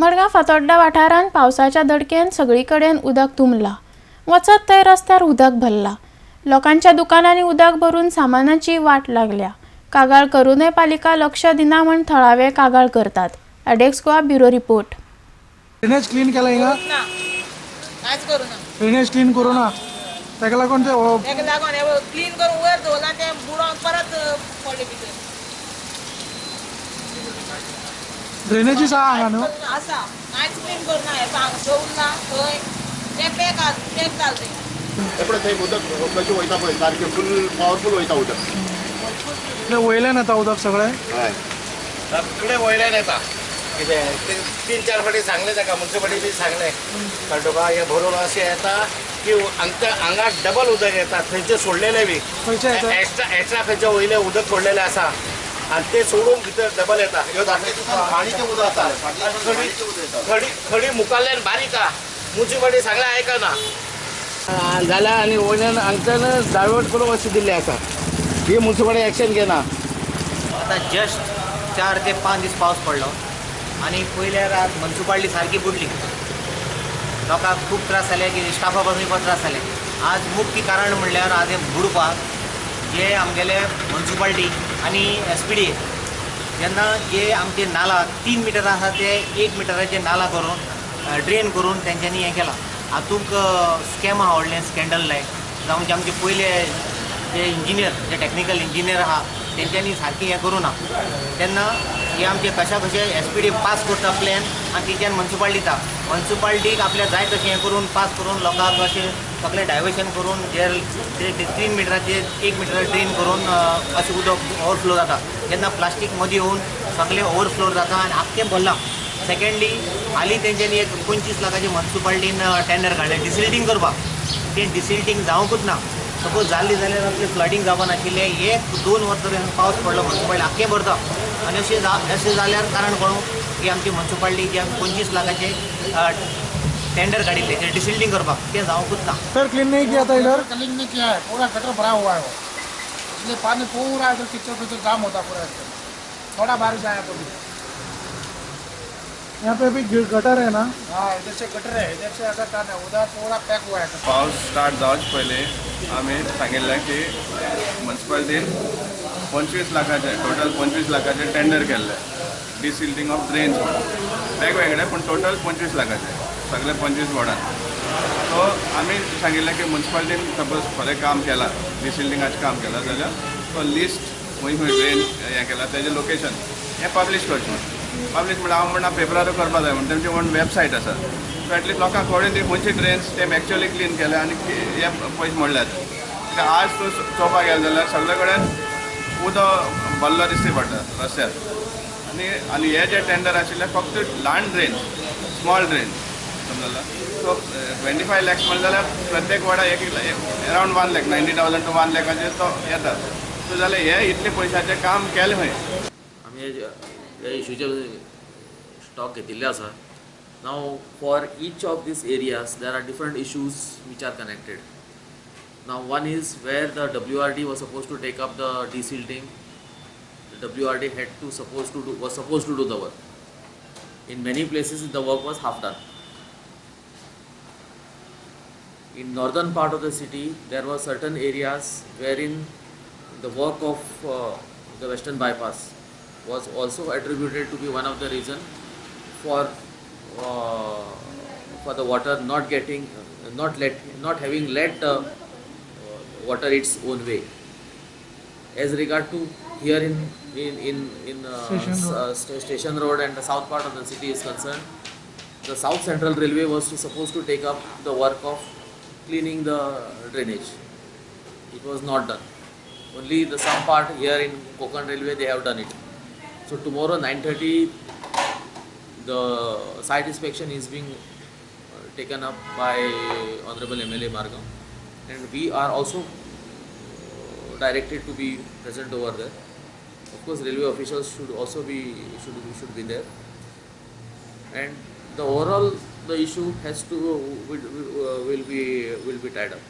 मडगांव फातोड्डा वाठारांत पावसाच्या दडकेन सगळी कडेन उदक तुंबलां. वचत थंय रस्त्यार उदक भरलां. लोकांच्या दुकानांनी उदक भरून सामानाची वाट लागल्या. कागाळ करूनय पालिका लक्ष दिना म्हण थळावे कागाळ करतात. Adex Goa bureau report. Drainage clean केला हिंगा? ना, कांयच करूं ना. ड्रेनेज क्लीन करूं ना, ताका लागून ते तेका लागून हे क्लीन करून वयर दवरला, तें बुडोन परत पडलें भितर. ड्रेनेजीस आहा हांगा न्हू? आसा, कांयच क्लीन करूं ना. हें पळय हांगा दवरला थंय तें पॅक पॅक जालें तें. एपडे थंय उदक कशें वयता पळय, सारकें फूल पावरफूल वयता उदक. ते वयल्यान येता उदक सगळें? हय. सगळे वयल्यान येता. कितें ते 3-4 फावटी सांगलें ताका, मुन्सिपालिटी बी सांगलें, कळ्ळें तुका? हें भरून अशें येता की हांगा हांगा डबल उदक येता. थंयचें सोडलेलें बी खंयचें येता? एक्स्ट्रा एक्स्ट्रा खंयचें वयलें उदक सोडलेलें आसा आनी तें सोडून भितर डबल येता. ह्यो दाखय तुका. पाणीचें उदक आसा. खडी खडी खडी मुखाल्ल्यान बारीक आहा. मुन्सिपालिटी सांगलें आयकना जाल्यार आनी वयल्यान हांगच्यान डायवर्ट करून अशें दिल्लें आसा. ही मुन्सिपालिटी एक्शन घेना. आता जस्ट 4 ते 5 दीस पावस पडलो आनी पयल्या रात मुन्सिपालिटी सारकी बुडली. लोकांक खूब त्रास जाले की स्टाफा पासून पण त्रास जाले. आज मुख्य कारण म्हणल्यार आज हे बुडपाक जे आमगेले मुन्सिपालिटी आनी SPD जेन्ना जे आमचे नाला 3 मिटर आसा ते 1 मिटराचे नाला करून ड्रेन करून तेंच्यांनी हें केलां. हातूंत स्कॅम आहा, व्हडलें स्कँडल लायक जावं जे आमचे पयले जे इंजिनियर, जे टॅक्निकल इंजिनियर आहा तेंच्यांनी सारकें हें करूं ना. तेन्ना हे आमचे कशा कशे SPD पास करता प्लॅन आनी तेच्यान मुन्सिपालिटी दिता. मुन्सिपालिटीक आपल्या जाय तशें हें करून पास करून लोकांक अशें सगळें डायवर्शन करून जे 3 मिटराचे 1 मिटर ड्रेन करून अशें उदक ओवरफ्लो जाता. जेन्ना प्लास्टीक मदीं येवन सगळें ओवरफ्लो जाता आनी आख्खें भरलां. सेकेंडली हालीं तेंच्यांनी एक 25 लाखाचें मुन्सिपालिटीन टेंडर काडलें डिसिल्टींग करपाक. तें डिसिल्टींग जावंकूच ना. सपोज जाल्ली जाल्यार आमचें फ्लडींग जावपा नाशिल्लें. 1-2 वर्स तरी पावस पडलो मुन्सिपालिटी आख्खें भरता. आनी अशें जाल्यार कारण कोण की आमची मुन्सिपालिटी जे आमी 25 लाखाचें टेंडर काडिल्लें तें डिसिल्टींग करपाक तें जावंकूच ना. सर क्लीन नहीं किया था इधर? क्लीन नहीं किया है, पूरा गटर भरा हुआ है वो, इसलिए पानी पूरा इधर कीचड़ पिचड़ जाम होता पूरा. इसमें थोड़ा बारिश आया तो भी यहाँ पे अभी गटर है ना? हाँ, इधर से गटर है, इधर से ऐसा टर्न है, उधर पूरा पैक हुआ है. पावस स्टार्ट जावचे पयलीं आमी सांगिल्लें की मुन्सिपालिटीन 25 लाखाचें, टोटल 25 लाखाचें टेंडर केल्लें डिसिल्टींग ऑफ ड्रेन्स म्हणून, वेगवेगळे, पूण टोटल 25 लाखाचें सगळे 25 वॉर्डान. सो आमी सांगिल्लें की मुन्सिपालिटीन सपोज खरें काम केलां, डिसिल्टिंगाचें काम केलां जाल्यार तो लिस्ट खंय खंय ड्रेन हें केलां तेजें लोकेशन हें पब्लीश करचें म्हणून. पब्लीश म्हणल्यार हांव म्हणटा पेपरारूय करपा जाय म्हणून. तेमची ओन वेबसायट आसा. सो एटलिस्ट लोकांक कळून ती खंयची ड्रेन्स ते एक्चुअली क्लीन केल्या आनी हे पयशे मोडल्यात. कित्याक आज तूं चोवपाक गेलो जाल्यार सगळे कडेन उदक भरलो दिश्टी पडटा रस्त्यार. आनी आनी हे जे टेंडर आशिल्ले फक्त ल्हान ड्रेन, स्मॉल ड्रेन समजला. सो 25 लॅक्स म्हणलें जाल्यार प्रत्येक वॉर्डाक एक अरावंड 1 लाख, 90,000 टू 1 लॅकाचेर तो येता. सो जाल्यार हे इतले पयशाचें काम केलें खंय? आमी ह्या इशूचेर स्टॉक घेतिल्ले आसा. Now for each of these areas there are different issues which are connected. Now one is where the WRD was supposed to take up the desilting. The WRD had to supposed to do was supposed to do the work. In many places the work was half done. In northern part of the city there were certain areas wherein the work of the Western Bypass was also attributed to be one of the reason for the water not getting, not let, not having let the water its own way. As regard to here in Station Road. Station Road and the south part of the city is concerned, the South Central Railway was supposed to take up the work of cleaning the drainage. It was not done. Only the some part here in Konkan Railway they have done it. So tomorrow 9:30 the site inspection is being taken up by Honorable MLA Margao, and we are also directed to be present over there. Of course, railway officials should also be should be there, and the overall the issue has to will be tied up.